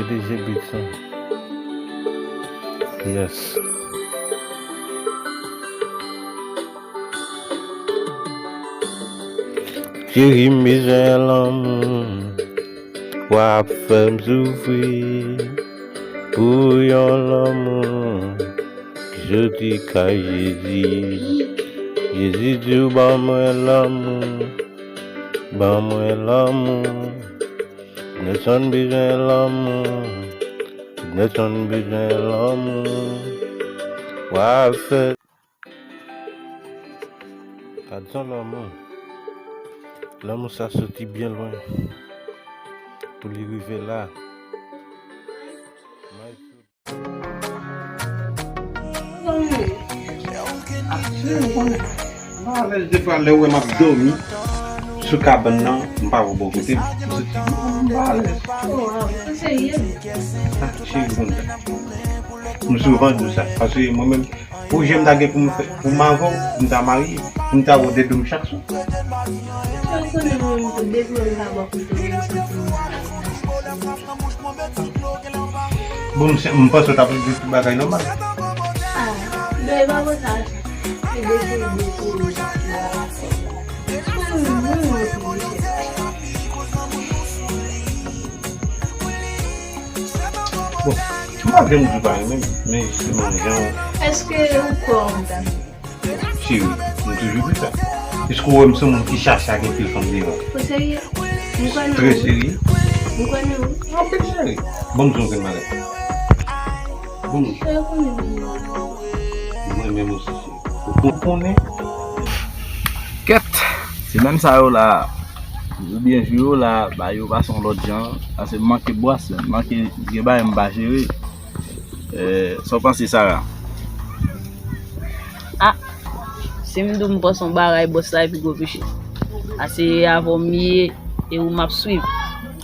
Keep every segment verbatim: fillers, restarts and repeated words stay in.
D J Beats, hein. Yes. Cheri, m bezwen lanmou. W ap fè m soufri pou yon lanmou ki soti kay Jezi. Jezi di w ban mwen lanmou, ban mwen lanmou. Nelson bezwen lanmou, Nelson bezwen lanmou. W ap fè Gad yon lanmou. Lanmou sa soti byen lwen pou li rive la. M pa alèz defwa lè w wè m ap dòmi sou kabann nan, m pa wè w bò kote m. M soti, m pa alèz. Ah, cheri, konn sa. M souvan di w sa, paske mwen menm, pwojè m ta gen pou m fè, pou m avè w, m ta marye, m ta wè w dèyè do m chak swa. Bon, m se, m panse w t ap di tout bagay nòmal. Bon, m pa vle m di w pa renmen m, men jisteman jan w Èske ou kwè w ta Cheri, m toujou di sa. Piske w wè m se yon moun ki chache ak anpil fanm devan. Ou serye? M kwè nan Trè ou. Serye. M kwè nan ou. Anpil serye. Ban m di w yon grenn bagay. Ban m Ou konnen m renmen ou. M renmen w osi, cheri. Ou konnen. Kèt! Semèn sa yo la, oubyen jou yo la, ba yo pase yon lòt jan. Pase m manke bwase, m manke gen bagay m pa jere. Eh, sa w panse, Sara? Ah, si m di w m panse yon bagay, bòs la epi gwo peche. Ase avè w m ye, e ou m ap swiv.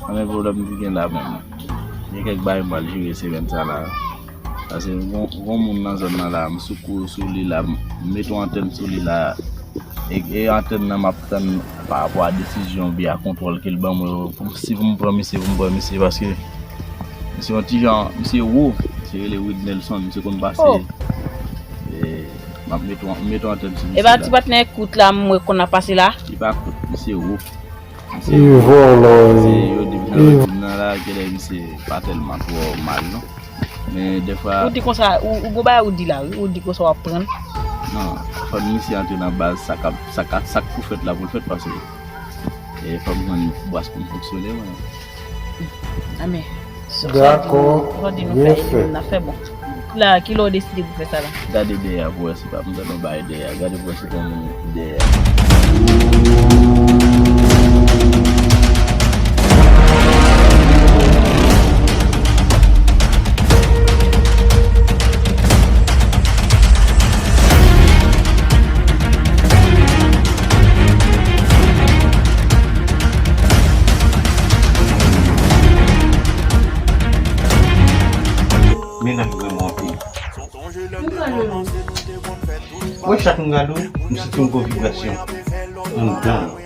Anben, pwoblèm ki gen la menm. Gen kèk bagay m pral jere semèn sa la. Pase gon, gon moun nan zòn nan la, m sou kou sou li la, m met yon antèn sou li la. E, e antèn nan m ap tann pa rapò a desizyon oubyen a kontwòl ke l ban mwen yo, pou m, si pou m pran misye, pou m pran misye, paske misye yon ti jan, misye wo, misye rele Wid Nelson, misye konn pase. Oh. E, m ap met yon, m met yon antèn sou misye la. E pa ti patnè kout la, m wè konn ap pase la? Li pa kout, misye wo. Misye wo. Misye, yo di m nan, yo di m nan la, genlè misye pa tèlman twò mal, non. Men defwa Ou di konsa, ou, ou gon bagay ou di la, wi. Ou di konsa w ap pran l. Non, fò misye antre nan baz, sa k ap, sa k, sa k pou fèt la pou l fèt, paske, e, fò m jwenn bwase pou m fonksyone, mwen. Amè. Dakò, byen fèt. N ap fè bon. La, kilè w deside pou fè sa la? Gade dèyè a pou wè si pa m tande yon bagay dèyè a. Gade pou wè si pa m dèyè a. Mennaj vrèman anpil. Mwen, chak m gade w, m santi yon gwo vibrasyon anndan mwen.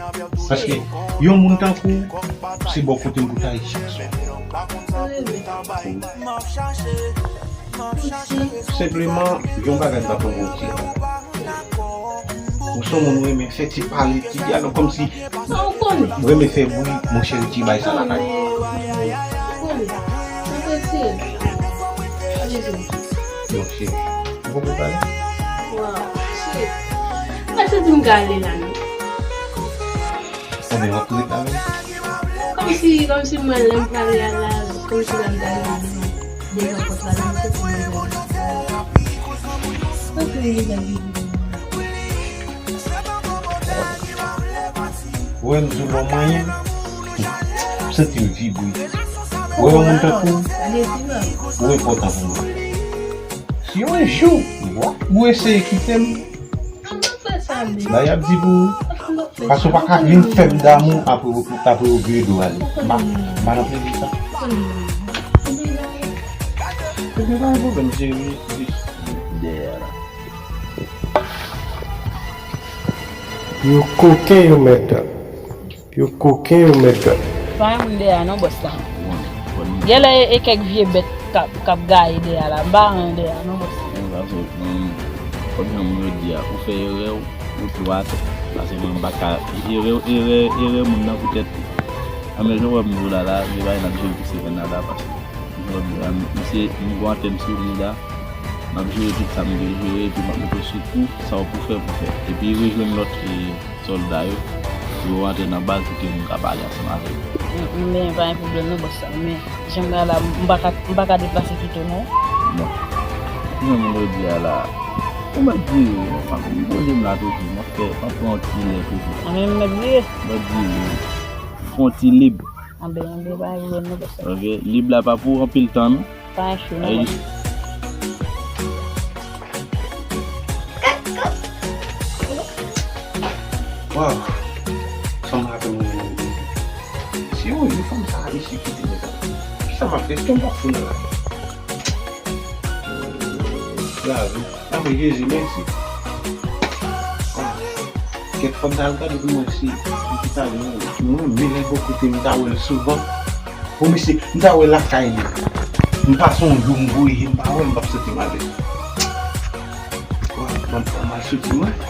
Paske yon moun tankou w, se bò kote m pou ta ye chak swa. Senpleman, yon bagay m t ap mande w, ti. Ou se yon moun ou renmen fè ti pale, ti dyalòg, kòmsi Sa w konnen? Mwen renmen fè bri, monchè, ti bay sa lakay. Ou konnen? Ou konnen? Sa vle di? Monchè, ou poko pale? Waw, cheri. Mwen santi m ka ale la, non. Konbyen w ap ret la menm? Kòmsi, kòmsi mwen, lè m prale a la, kòmsi lè m prale a la, devan pòt la, lè m soti devan. Ou wè m di w lè w manyen m, m santi m vibre. Ou wè yon moun tankou w, ou enpòtan pou mwen. Si yon jou, w ap, ou eseye kite m, la y ap di pou ou. Paske w pa ka vin fè m damou apre, apre ou vire do ale. M pa, m pa nan plezi sa. Ebyen, pa gen pwoblèm, cheri. Dèyè la. Yo koken, yo mèt. Yo koken, yo mèt. Pa gen moun dèyè a non, bòs la. Genlè e, e kèk vye bèt k ap, k ap gaye dèyè a la. M pa renmen dèyè a non, bòs. Bon, sa se, bon, kòm jan moun yo di a, ou fè erè w, ou tou atè. Paske mwen m pa ka, erè, erè, erè moun nan poutèt li. Anben, jan w wè m di w la, la, se bagay n ap jere pou semèn nan la, paske, jan w wè m di w la, m, m se, m gon antèn sou li la, m ap jere tout sa m dwe jere, epi m ap montre sou kou, sa w pou fè, pou fè. Epi rejwenn lòt, e, sòlda yo, pou yo rantre nan baz pou ke nou ka pale ansanm avè yo. M, m, men pa gen pwoblèm non, bòs, sa, men jan m la la, m pa ka, m pa ka deplase pito non. Bon. Jan m di a la, ou mèt di, m ap poze m la toujou, m ap fè, m ap pran yon ti lè toujou. Anben, m mèt bliye. M ap di, fè yon ti lib. Anben, anben, pa gen pwoblèm non, bòs, sa. Ok, lib la pa pou anpil tan non. Pa gen chou non, bòs. Waw. Fanm rape mwen menm. Si yon jou fanm sa a resi kite mwen sa. Kisa m ap fè? Kisa m ap fè la? Lavi. Lavi, Jezi, mèsi. Kèk fanm sa yo gade pou mwen si, si ta gen mwen, men lè bò kote m ta wè l souvan. Bon, mesye, m ta wè lakay li. M pase yon jou, m voye je, m pa wè l, m p ap santi m alèz. Wa, bann fanm al soti mwen.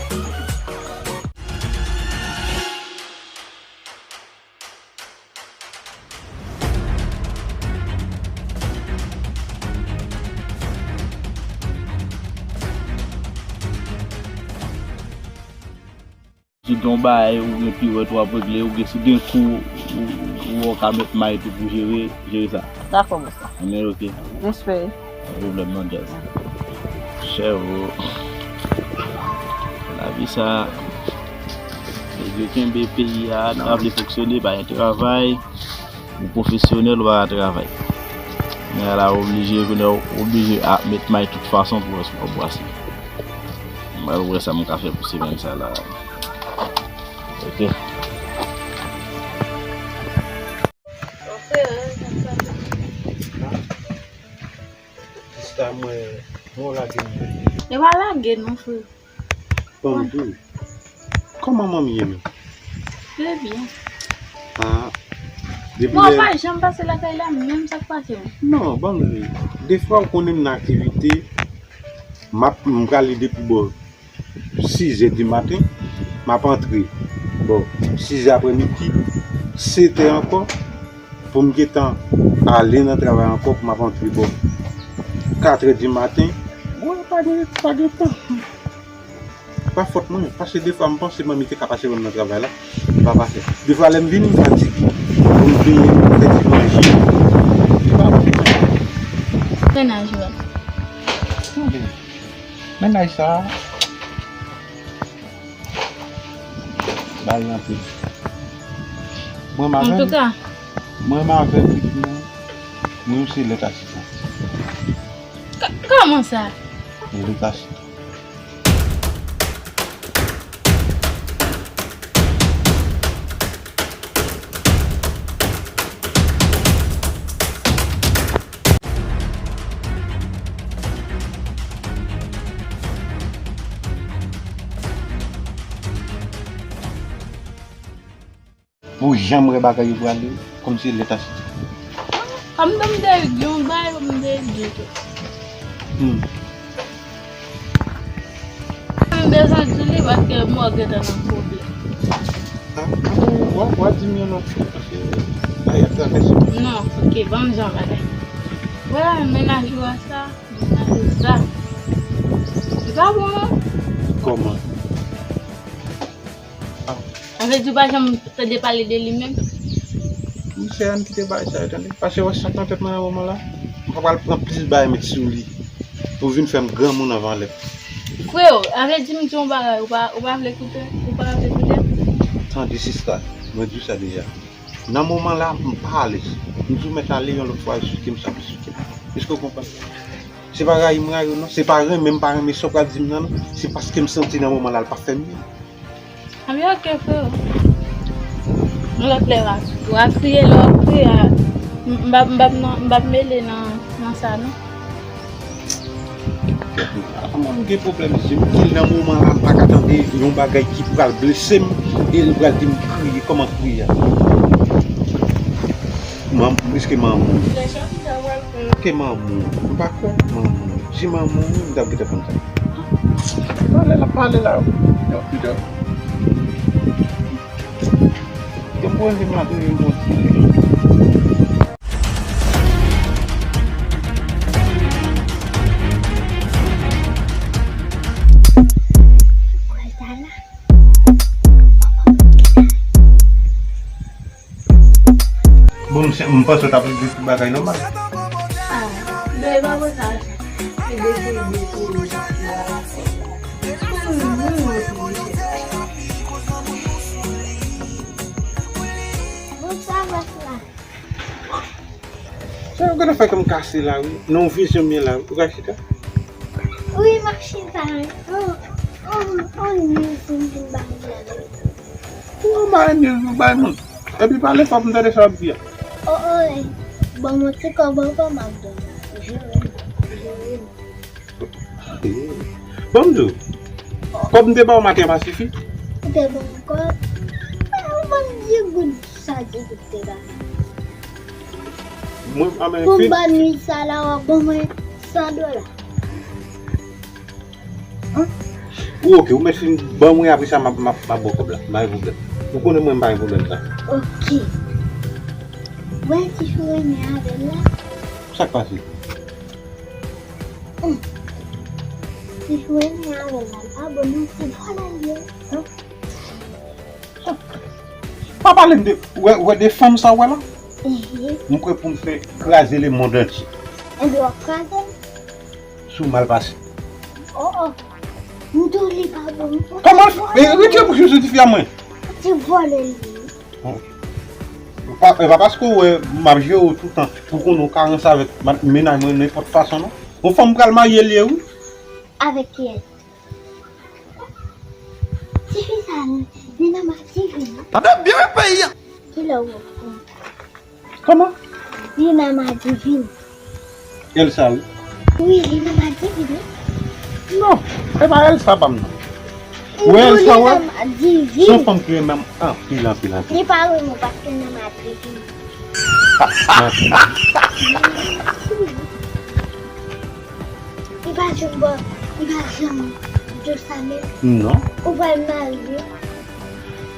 Tout yon bagay, ou gen piwèt, w ap regle, ou gen, si gen kou, ou, ou, ou ka met may tou pou jere, jere sa. Dakò, bòs la. Anben, ok. Respè. Pa pwoblèm non, Jazz. Chèvo. Lavi sa. Nèg yo kenbe peyi a, nou pa vle fonksyone, pa gen travay. Ou pwofesyonèl, ou pa ka travay. Men la, oblije, kounye a, oblije a met may tout fason pou wè si w ap brase. M pral wè sa m ka fè pou semèn sa la. Ok. Sista, mwen, mwen lage m. E pa lage non, frè. Ban m di w. Kòman manmi ye menm? Trè byen. Ah, depi lè. Mwen pa janm pase lakay la, menm sa k pase mwen. Non, ban m di w. Defwa, ou konnen m nan aktivite, m ap, m prale depi bò sizè di maten, m ap antre bò sizè aprèmidi, setè ankò, pou m gentan ale nan travay ankò, pou m ap antre bò katrè di maten. Mwen pa gen, pa gen tan. Pa fòt mwen, paske defwa m panse manmi te ka pase wè m nan travay la, m pa pase. Defwa lè m vini, m fatige. Pou m benyen, pou m fè ti manje. Se pa bon. Mennaj ou a. Tande. Mennaj sa a, bay anpil. Mwen m avè l. Antouka. Mwen m avè l, epi nou, nou se lè tacite. K-, kòman sa? Lè tacite. Pou jan m wè bagay yo prale, kòmsi lè tacite. Kòm m te di yon bay, m te di tou. Hmm. M bezwen di li paske mwen gentan nan pwoblèm. Ah, w a, w a di m yon lòt jou, paske bagay ap travèse. Non, ok, ban m jan bagay. Wè, mennaj ou a sa, mennaj ou sa. Li pa bon, non? Kòman? Ah. Sa vle di ou pa janm tande pale de li menm? Misye, ann kite bagay sa yo, tande. Paske wè sa k nan tèt mwen nan moman la, m pa pral pran plis bagay met sou li pou vin fè m granmoun anvan lè. Freo, sa vle di m di yon bagay, ou pa, ou pa vle koute, ou pa vle koute? Tande, sista, mwen di w sa deja. Nan moman la, m pa alèz. M di w mèt ale yon lòt fwa, esplike m sa w esplike m. Èske w konprann? Se pa rayi m rayi w non, se pa renmen m pa renmen sa w pral di m nan non, se paske m santi nan moman la l pa fè m byen. Anben, ok, freo. Yon lòt lè w a, w a kriye, lè w ap kriye a, m, m p ap, m p ap nan, m p ap mele nan, nan sa non. Kòman m gen pwoblèm, je m, ki nan moman la m pa ka tande yon bagay ki pral blese m, e l pral di m kriye, kòman kriye a? Manm, pliske manman. Lè Jean Peter wè l, ke manman. M pa kwè manman. Si manman, m t ap gentan konn sa. Pale la, pale la. Jean Peter. Yo poze m la toujou yon ti. Bon, m se- m panse w t ap regle tout bagay nòmal. Ah, ben, pa konsa, se de se de pou. Bon, sa va la. Sa yo gade fè kòm kase la, wi. Non, vizyon m ye la, wi. Ou ka chita? Wi, m ap chita. Oh, oh, oh, nou fin fin ba m gade. Ou ba yon news, ou ba yon moun. Epi pale fò pou m tande sa w ap di a. Oh, oh, eh. Bon, mwen ti kòb ankò m ap donn. Jere m, jere m. Ban m di w, kòb m te ba w maten an pa sifi? Ou te ban m kòb? Ou ban m di goud, sa di goud te ba. Mwen, a, men, pou m ban nwit sa la, w ap ban mwen san dola. Ou oke, ou mèt fin ban mwen, apre sa, m ap, m ap, m ap ba w kòb la. M pa gen pwoblèm. Ou konnen mwen, m pa gen pwoblèm sa. Oke. Wè ti chou renmen avè l la. Sa k pase? Hum. Ti chou renmen avè l la. L pa bon non, se vòlè l ye. Pa pale m de, wè, wè de fanm sa w wè la? Mhm. M prè pou m fè kraze lemonn antye. Enben, w ap kraze m? Si w mal pase. Oh, oh. M tou li pa bon. Kòman? E, retire bouch ou sou tifi a mwen. Ti vòlè li. Oh. Pa, e pa paske w wè m ap jere w toutan pou konnen w ka ranse avèk ma- mennaj mwen nenpòt fason, non. Yon fanm pral marye l ye, wi. Avèk kiyès? Tifi sa, li nan madivin. Tande byen wi peyi a. Kilè w konn? Kòman? Li nan madivin. Elsa, wi. Wi, li nan madivin, wi. Non, e pa Elsa pa m non. Ou wè Elsa, wè? Li nan madivin. Se yon fanm ki renmen m anpil, anpil, anpil. Li pa renmen w paske l nan madivin. Li pa janm bò, li pa janm di w sa menm. Non. Ou pral marye.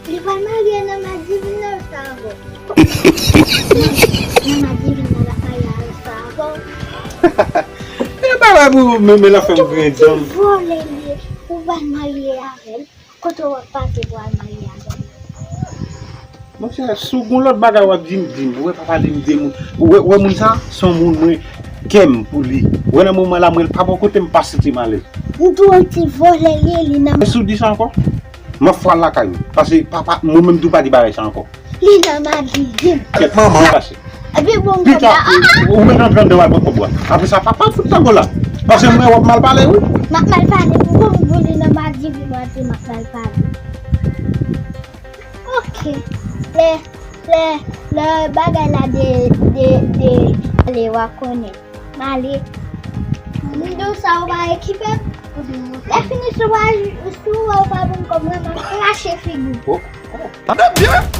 Li pral marye nan madivin nan sa ankò. Nan madivin nan l ap marye avèk sa ankò. E bagay pou men, men la fè m griyen dan m. Vòlè li ye, ou pral marye avè l. Kote w ap pase pou al marye avè l? Monchè, si w gon lòt bagay w ap di m, di m. Ou wè papa li m de moun. Ou wè, ou wè moun sa, se yon moun mwen kè m pou li. Ou wè nan moman la, mwen pa bò kote m pa santi m alèz. M tou yon ti vòlè li ye, li nan. E si w di sa ankò, m ap fwa l lakay ou. Paske papa, mwen menm tou pa di bagay sa ankò. Li nan madivin. Kèt manman w pase. Epi bon, pita, ou mèt antre anndan w al pran kòb ou a. Apre sa, papa fout tango la. Paske mwen wè w ap mal pale, wi. M ap mal pale pou kòm pou li nan madivin mwen di m ap mal pale. Oke. Lè, lè, lè bagay la de, de, de, ale w a konnen. M ale. M di w sa ou pa ekipe. Lè fini si w pa, si w wè ou pa ban m kòb mwen, m ap krache figi w. Oh, oh. Tande byen.